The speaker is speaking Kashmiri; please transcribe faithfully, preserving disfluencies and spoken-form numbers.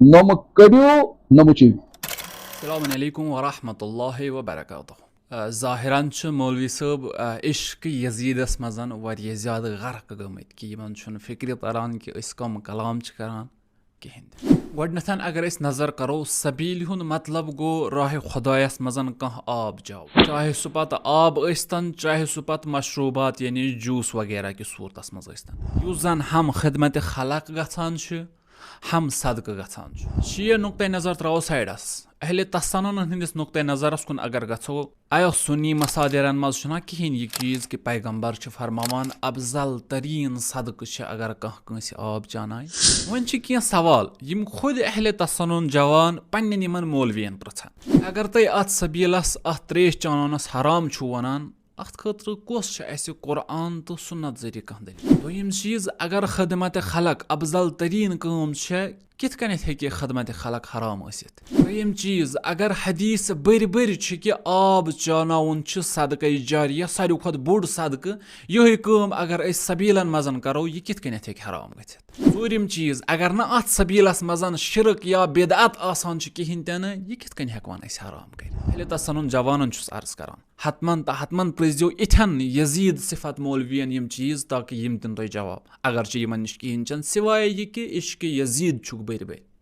نوٚمہٕ کٔڑِو، نوٚمہٕ چیٚیِو۔ السلام علیکم ورحمۃ اللہ وبرکاتہ۔ آ، ظاہرن چھُ مولوی صٲب، آ، عشق یزیدس منٛز واریاہ زیادٕ غرق گٔمٕتۍ کہِ یِمن چھُنہٕ فکرِ تران کہِ أسۍ کم کلام چھِ کران کِہینۍ تہِ۔ گۄڈٕنیتھ اگر أسۍ نظر کرو، سبیٖل ہُنٛد مطلب گوٚو راہِ خۄدایس منٛز کانٛہہ آب چاو، چاہے سُہ پتہٕ آب ٲسۍتن، چاہے سُہ پتہٕ مشروبات یعنی جوٗس وغیرہ کہِ صوٗرتس منٛز ٲسۍتن، یُس زن ہم خدمت خلق گژھان چھُ، ہم صدقہٕ گژھان چھُ۔ شیعہ نقطہ نظر ترٛاوو سایڈس۔ اہل تسنن ہٕنٛدِس نقطہ نظرس کُن اگر گژھو، آیا سنی مصادرن منٛز چھُنہ کِہینۍ یہِ چیٖز کہِ پیغمبر چھُ فرماوان افضل ترین صدقہٕ چھِ اگر کانٛہہ کٲنٛسہِ آب چانایہِ؟ وۄنۍ چھِ کینٛہہ سوال یِم خود اہل تسنن جوان پننٮ۪ن یِمن مولوین پرژھان۔ اگر تُہۍ اتھ سبیلس، اتھ تریش چاناونس حرام چھُو ونان، اتھ خٲطرٕ کۄس چھِ اسہِ قرآن تہٕ سنت ذٔریعہٕ کانٛہہ دٔلیٖل؟ دوٚیِم چیٖز، اگر خدمت خلق افضل ترین کٲم چھےٚ، کِتھ کٔنٮ۪تھ ہیٚکہِ خدمت خلق حرام ٲسِتھ؟ ترٛیٚیِم چیٖز، اگر حدیث بٔرۍ بٔرۍ چھِ کہِ آب چاناوُن چھُ صدقے جاریہ، ساروی کھۄتہٕ بوٚڑ صدقہٕ، یِہوٚے کٲم اگر أسۍ سبیلن منٛز کرو، یہِ کِتھ کٔنٮ۪تھ ہیٚکہِ حرام گٔژھِتھ؟ ژوٗرِم چیٖز، اگر نہٕ اتھ سبیلس منٛز شرک یا بدعت آسان چھُ کِہینۍ تہِ نہٕ، یہِ کِتھ کٔنۍ ہٮ۪کون أسۍ حرام کٔرِتھ؟ ییٚلہِ تسنن جوانن چھُس عرض کران، حتمن تہٕ حتمن پرٛژھزیو اِتھٮ۪ن یزید صفت مولوین یِم چیٖز، تاکہِ یِم دِن تۄہہِ جواب، اگرچہِ یِمن نِش کِہینۍ چھنہٕ سوائے یہِ کہِ عشق یزید چھُکھ بٔرۍ بٔرۍ۔